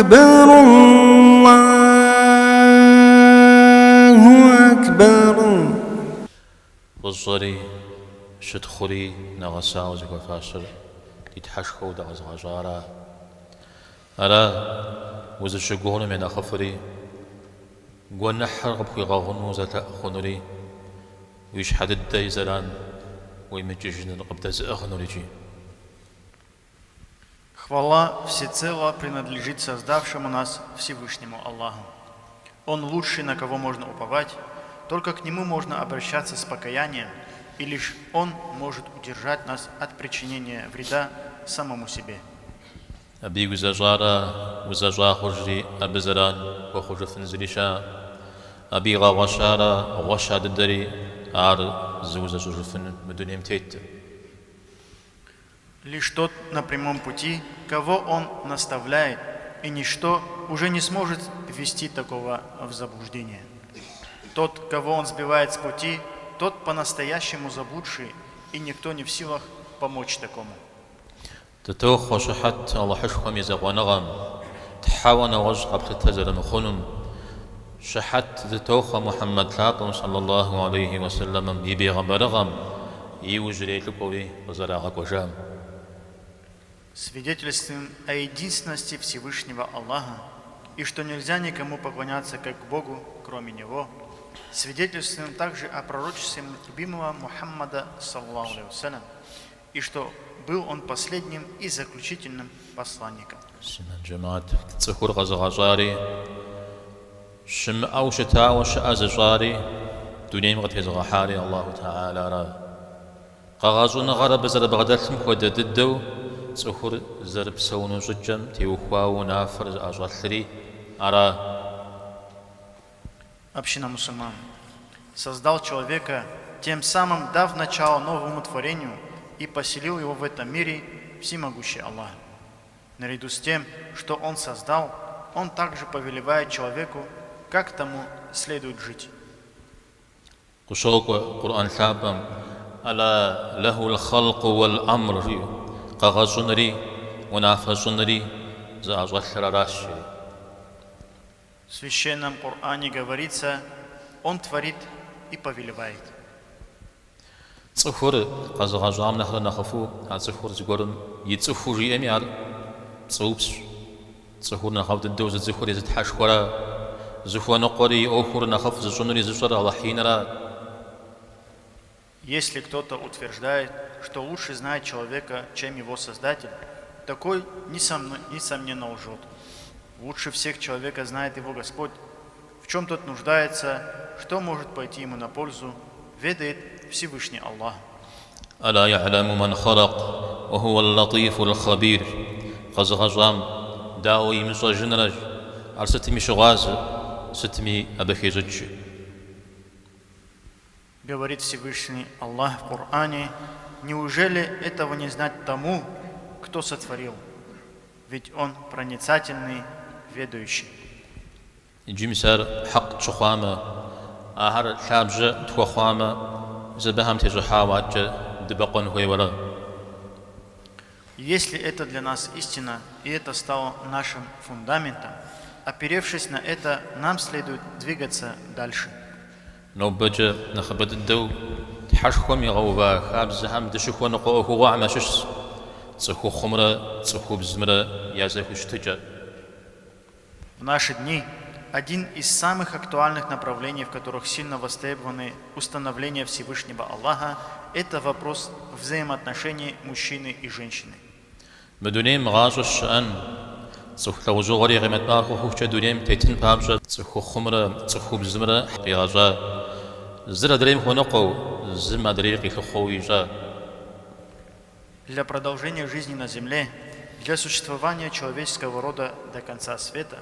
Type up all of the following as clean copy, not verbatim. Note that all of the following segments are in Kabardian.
أكبر الله أكبر. Фӏыщӏэри, щытхъури нэгъэсауэ зыхуэфащэр ди Тхьэшхуэу дыкъэзыгъэщӏара. Ара узыщыгугъынум я нэхъыфӏри, гуэныхьыр къыпхуигъэгъуну узэлъэӏу хъунури, уи щхьэ дыдэ и зэран уемыкӏыжыныр къыбдэзыӏыгъынур икӏи. Хвала всецело принадлежит создавшему нас Всевышнему Аллаху. Он лучший, на кого можно уповать, только к Нему можно обращаться с покаянием, и лишь Он может удержать нас от причинения вреда самому себе. Абы иузэщӏара узэщӏа хъужри, абы зэран хуэхъужыфын зыри щыӏэкъым. Абы игъэгъуэщара гъуэща дыдэри ар зыузэщӏыжыфын мы дунейм теткъым. Лишь тот на прямом пути, кого Он наставляет, и ничто уже не сможет ввести такого в заблуждение. Тот, кого Он сбивает с пути, тот по-настоящему заблудший, и никто не в силах помочь такому. Дытохъуэ щыхьэт Алыхьышхуэм и закъуэныгъэм, Тхьэуэ нэгъуэщӏ къэплъытэ зэрымыхъунум. Щыхьэт дытохъуэ Мухьэммэд лъапӏэм саллаллаху алейхи уэсэлэмым и бегъымбарыгъэм, иужьрей лӏыкӏуэуи къызэрагъэкӏуэжам. Свидетельствуем о единственности Всевышнего Аллаха и что нельзя никому поклоняться как Богу, кроме Него. Свидетельствуем также о пророчестве любимого Мухаммада, саллаллаху алейхи вассалям, и что был он последним и заключительным посланником. Муслъымэн жэмыхьэт, цӏыхур къэзыгъэщӏари, щымыӏэу щытауэ щыӏэ зыщӏари, дунейм къытезыгъэхьари Аллаху Тэхьэлара. Къэгъэщӏыныгъэр абы зэрыбгъэдэлъым хуэдэ дыдэу цӏыхур зэрыпсэуну щӏыкӏэм теухуауэ унафэр зыӏэщӏэлъри ара. Община мусульман создал человека, тем самым дав начало новому творению и поселил его в этом мире всемогущий Аллах. Наряду с тем, что Он создал, Он также повелевает человеку, как тому следует жить. Къыщокӏуэ Къурӏэн лъапӏэм, Ала лахул хъэлкъу уэл амр жиӏэу, къэгъэщӏынри, унафэ щӏынри зыӏэщӏэлъыр аращ, жери. В священном Коране говорится, Он творит и повелевает. Цӏыхур къэзыгъэщӏам нэхърэ нэхъыфӏу а цӏыхур зыгуэрым ицӏыхуу жиӏэми, ар пцӏыупсщ. Цӏыхур нэхъыфӏ дыдэу зыцӏыхур езы Тхьэшхуэра, зыхуэныкъуэри и ӏуэхур нэхъыфӏ зыщӏынури зыщӏэр Алыхь инра. Если кто-то утверждает, что лучше знает человека, чем его Создатель, такой, несомненно, лжет. Лучше всех человека знает его Господь. В чем тот нуждается, что может пойти ему на пользу, ведает Всевышний Аллах. Ала я'ламу ман халакъ, ва хуа ллатӏифул хабир, къэзыгъэщӏам дауэ имыщӏэжынрэ, ар сытми щыгъуазэ, сытми абы хещӏыкӏ. Говорит Всевышний Аллах в Коране, неужели этого не знать тому, кто сотворил? Ведь Он проницательный, ведающий. Иджы мис ар хьэкъ тщыхъуамэ, ахэр лъабжьэ тхуэхъуамэ, мис абыхэм тещӏыхьауэ адэкӏэ дыбэкъуэн хуейуэ ара? Если это для нас истина, и это стало нашим фундаментом, оперевшись на это, нам следует двигаться дальше. Нобэкӏэ нэхъыбэ дыдэу Тхьэшхуэм игъэува хабзэхэм дыщыхуэныкъуэ ӏуэхугъуэхэм ящыщщ цӏыхухъумрэ цӏыхубзымрэ я зэхущытыкӏэр. В наши дни один из самых актуальных направлений, в которых сильно востребованы установления Всевышнего Аллаха, это вопрос взаимоотношений мужчины и женщины. Мы дунейм гъащӏэ щыӏэн, цӏыху лӏэужьыгъуэри къемэт махуэ хъухукӏэ дунейм тетын папщӏэ цӏыхухъумрэ цӏыхубзымрэ къигъэщӏа, зыр адрейм хуэныкъуэу, зым адрейр къилъыхъуэу ищӏа. Для продолжения жизни на земле, для существования человеческого рода до конца света,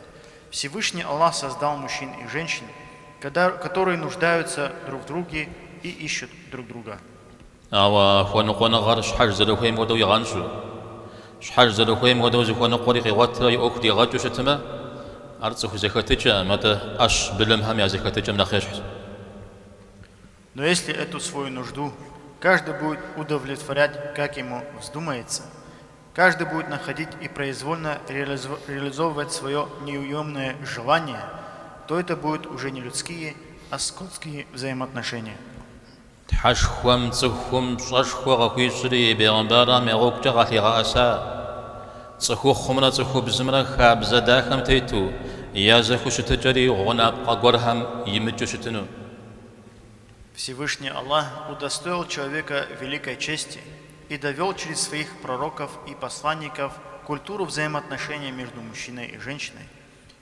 Всевышний Аллах создал мужчин и женщин, которые нуждаются друг в друге и ищут друг друга. Ауэ хуэныкъуэныгъэр щхьэж зэрыхуейм хуэдэу игъэнщӏу, щхьэж зэрыхуейм хуэдэу зыхуэныкъуэри къигъуэтрэ и ӏуэху дигъэкӏыу щытмэ, ар цӏыху зэхэтыкӏэкъым, атӏэ ӏэщ былымхэм я зэхэтыкӏэм нэхъ ещхьщ. Но если эту свою нужду каждый будет удовлетворять, как ему вздумается, Каждый будет находить и произвольно реализовывать свое неуемное желание, то это будут уже не людские, а скотские взаимоотношения. Тхьэшхуэм цӏыхум пщӏэшхуэ къыхуищӏри и бегъымбархэм я гъуэгукӏэ къалъигъэӏэса цӏыхухъумрэ цӏыхубзымрэ хабзэ дахэм тету я зэхущытыкӏэри гъунапкъэ гуэрхэм имыкӏыу щытыну. Всевышний Аллах удостоил человека великой чести и довел через своих пророков и посланников культуру взаимоотношений между мужчиной и женщиной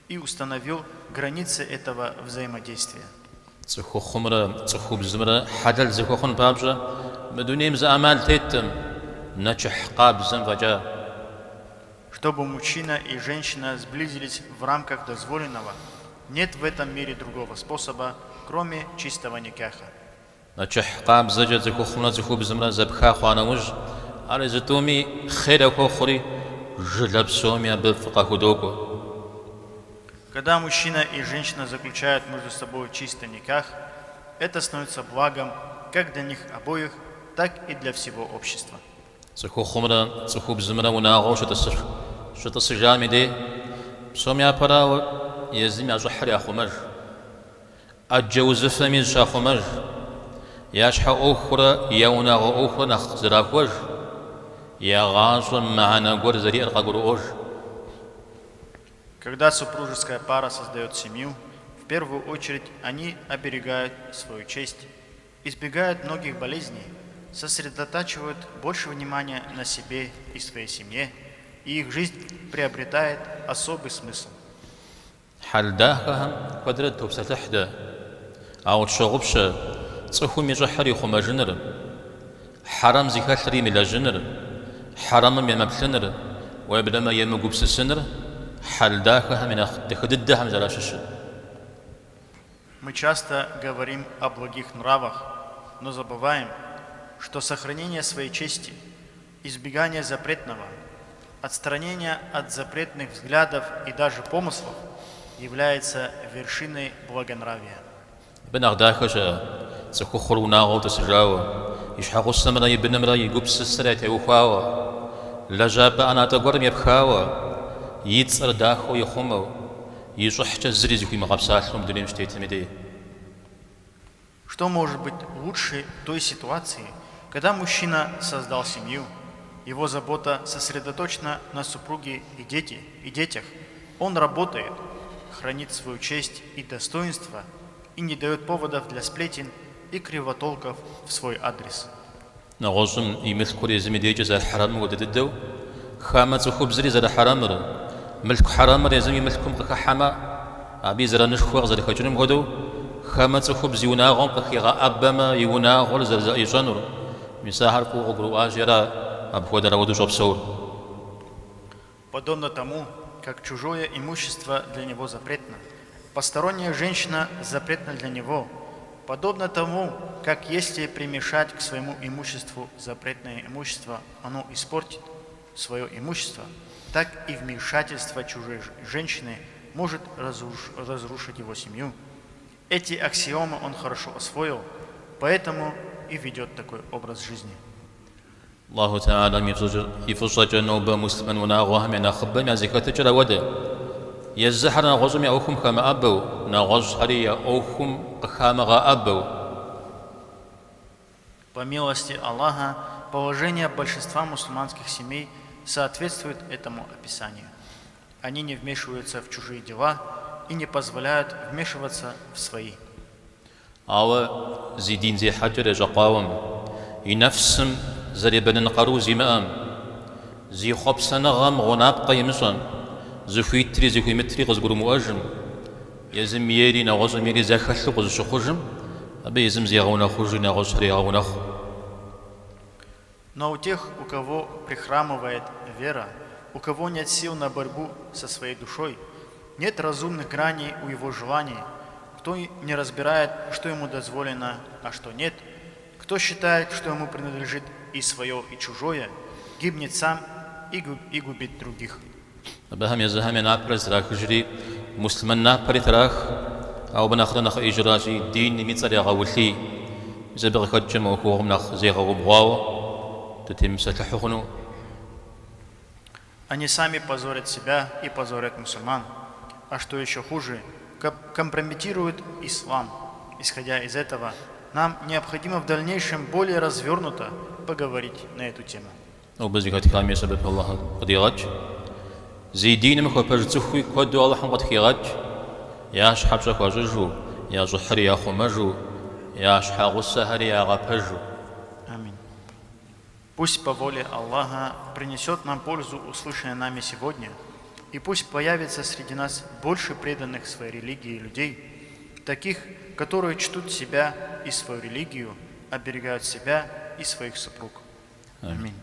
и установил границы этого взаимодействия. Цӏыхухъумрэ цӏыхубзымрэ хьэлэл зэхуэхъун папщӏэ мы дунейм зы ӏэмал теткъым нэчыхь къабзэм фӏэкӏа. Чтобы мужчина и женщина сблизились в рамках дозволенного, нет в этом мире другого способа, кроме чистого никяха. Нэчыхь къабзэкӏэ цӏыхухъумрэ цӏыхубзымрэ зэпха хъуа нэужь, ар езы тӏуми хъер яхуохъури, жылэ псоми абы фӏы къахудокӏуэ. Когда мужчина и женщина заключают между собой чистый никях, это становится благом как для них обоих, так и для всего общества. Цӏыхухъумрэ цӏыхубзымрэ унагъуэу щытӏысыжам и дей, псом япэрауэ, езым я щӏыхьыр яхъумэж. ӏэджэ узыфэми зыщахъумэж, я щхьэ ӏуэхурэ я унагъуэ ӏуэхурэ нэхъ зэрахуэж, я гъащӏэм мыхьэнэ гуэр зэриӏэр къагурыӏуэж. Когда супружеская пара создает семью, в первую очередь они оберегают свою честь, избегают многих болезней, сосредотачивают больше внимания на себе и своей семье, и их жизнь приобретает особый смысл. Хьэл дахэхэм куэдрэ дытопсэлъыхь дэ, ауэ тщогъупщэ цӏыхум и щӏыхьыр ихъумэжыныр, хьэрэм зыхэлъыр имылэжьыныр, хьэрэмым емыплъыныр, уеблэмэ емыгупсысыныр хьэл дахэхэм я нэхъ дахэ дыдэхэм зэращыщыр. Мы часто говорим о благих нравах, но забываем, что сохранение своей чести, избегание запретного, отстранение от запретных взглядов и даже помыслов является вершиной благонравия. Абы нэхъ дахэ щыӏэ, цӏыхухъур унагъуэу тӏысыжауэ, и щхьэгъусэмрэ и бынымрэ и гупсысэр ятеухуауэ, лэжьапӏэ ӏэнатӏэ гуэрым епхауэ, и цӏэр дахэу ихъумэу, и щӏыхькӏэ зыри зыхуимыгъэпсалъэу мы дунейм щытетым и дей. Что может быть лучше той ситуации, когда мужчина создал семью, его забота сосредоточена на супруге и дети, и детях, он работает, хранит свою честь и достоинство и не дает поводов для сплетен и кривотолков в свой адрес. Нэгъуэщӏым и мылъкур езым и дежкӏэ зэрыхьэрэмым хуэдэ дыдэу, хамэ цӏыхубзри зэрыхьэрэмыр, мылъку хьэрэмыр езым и мылъкум къыхыхьэмэ, абы и зэранышхуэ къызэрыхэкӏынум хуэдэу, хамэ цӏыхубз и унагъуэм къыхигъэӏэбэмэ, и унагъуэр зэрызэӏищӏэнур, мис ахэр фӏыуэ къыгурыӏуащи ара апхуэдэр ауэдэу щӏэпсэур. Подобно тому, как чужое имущество для него запретно, посторонняя женщина запретна для него, подобно тому, как если примешать к своему имуществу запретное имущество, оно испортит свое имущество, так и вмешательство чужой женщины может разрушить его семью. Эти аксиомы он хорошо освоил, поэтому и ведет такой образ жизни. Аллаху Тэхьэлам и фӏыщӏэкӏэ нобэ муслъымэн унагъуэхэм я нэхъыбэм я зэхэтыкӏэр ауэдэ. Езыхэр нэгъуэщӏым я ӏуэхум хэмыӏэбэу, нэгъуэщӏхэри я ӏуэхум къыхамыгъэӏэбэу. По милости Аллаха, положение большинства мусульманских семей соответствует этому описанию. Они не вмешиваются в чужие дела и не позволяют вмешиваться в свои. Ауэ зи дин зехьэкӏэр ещӏэкъуауэм, и нэфсым зэребэнын къару зимыӏэм, зи хъуэпсэныгъэм гъунапкъэ имыщӏэм, зыхуитри зыхуимытри къызыгурымыӏуэжым, езым ейри нэгъуэщӏым ейри зэхэлъу къызыщыхъужым, абы езым зегъэунэхъужри нэгъуэщӏхэри егъэунэхъу. Но у тех, у кого прихрамывает вера, у кого нет сил на борьбу со своей душой, нет разумных граней у его желаний, кто не разбирает, что ему дозволено, а что нет, кто считает, что ему принадлежит и свое, и чужое, гибнет сам и губит других. Абыхэм езыхэм я напэр зытрахыжри, муслъымэн напэри трах, ауэ абы нэхърэ нэхъ ӏеижыращи, диным и цӏэр ягъэулъий. Мис абы къыхэкӏкӏэ мы ӏуэхугъуэм нэхъ зегъэубгъуауэ дытемыпсэлъыхьу хъуну. Они сами позорят себя и позорят мусульман. А что еще хуже, компрометируют ислам. Исходя из этого, нам необходимо в дальнейшем более развернуто поговорить на эту тему. Нобэ зэхэтхам и сэбэп Аллахьым къыдигъэкӏ. Зи диным хуэпэж цӏыхуи куэду Аллахьым къытхигъэкӏ. Я щхьэ пщӏэ хуащӏыжу, я щӏыхьыр яхъумэжу, я щхьэгъусэхэри ягъэпэжу. Амин. Пусть по воле Аллаха принесет нам пользу услышанное нами сегодня, и пусть появится среди нас больше преданных своей религии людей, таких, которые чтут себя и свою религию, оберегают себя и своих супруг. Аминь.